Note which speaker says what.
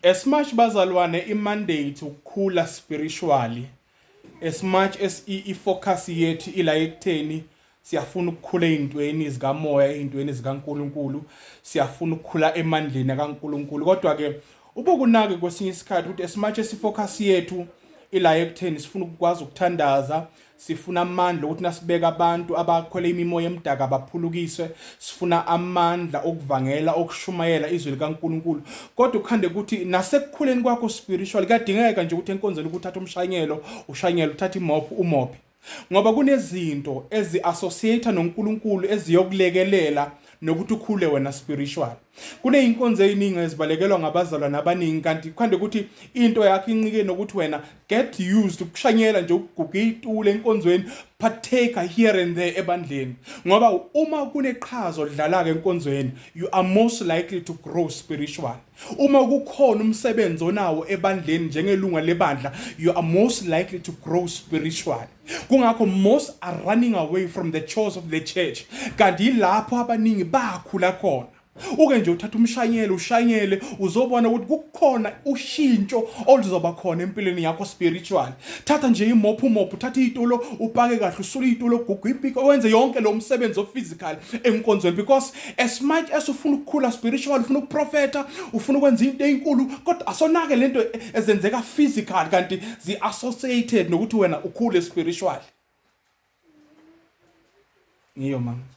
Speaker 1: As much bazalwane i-mandate ukukhula spiritually, as much as i-focus yethu ila ekutheni siyafuna ukukhula ey'ntweni zikamoya, ey'ntweni zikaNkulunkulu, siyafuna ukukhula emandleni kaNkulunkulu, kodwa-ke ubukunake kwesinye isikhathi ukuthi as much as i-focus yethu ila ekutheni sifuna ukukwazi ukuthandaza, sifuna amandla ukuthi nasibeka abantu abakhwele imimoya emdaka baphulukiswe, sifuna amandla okuvangela, okushumayela izwi likaNkulunkulu, kodwa ukhande ukuthi nasekukhuleni kwakho spiritual kuyadingeka nje ukuthi enkonzweni ukuthatha umshanyelo ushanyele, uthathe imophu umophe, ngoba kunezinto ezi-associate noNkulunkulu eziyokulekelela nokuthi ukhule wena spiritual. Kuneyinkonzo eziningi ezibalekelwa ngabazalwane abaningi, kanti kukhande ukuthi into yakho incike nokuthi wena get used ukushanyela nje, ukuguga itulo enkonzweni, partaker here and there ebandleni, ngoba uma kuneqhaza odlala-ke enkonzweni, you are most likely to grow spiritual. Uma kukhona umsebenzi onawo ebandleni njengelunga lebandla, you are most likely to grow spiritual. Kungakho most are running away from the chores of the church, kanti yilapho abaningi bakhula khona. Uke nje uthatha umshanyelo ushanyele, uzobona ukuthi kukhona ushintsho oluzoba khona empilweni yakho spiritual. Thatha nje imophu umophu, uthatha itulo upake kahle, usule itulo, ugugu ipiko, wenze yonke lo msebenzi o-physical enkonzweni, because as much as ufuna ukukhula spiritual, ufuna ukuprofetha, ufuna ukwenza into ezinkulu, kodwa asonake lento ezenzeka physical kanti zi-associated nokuthi wena ukhule spiritual. Ngiyo mama.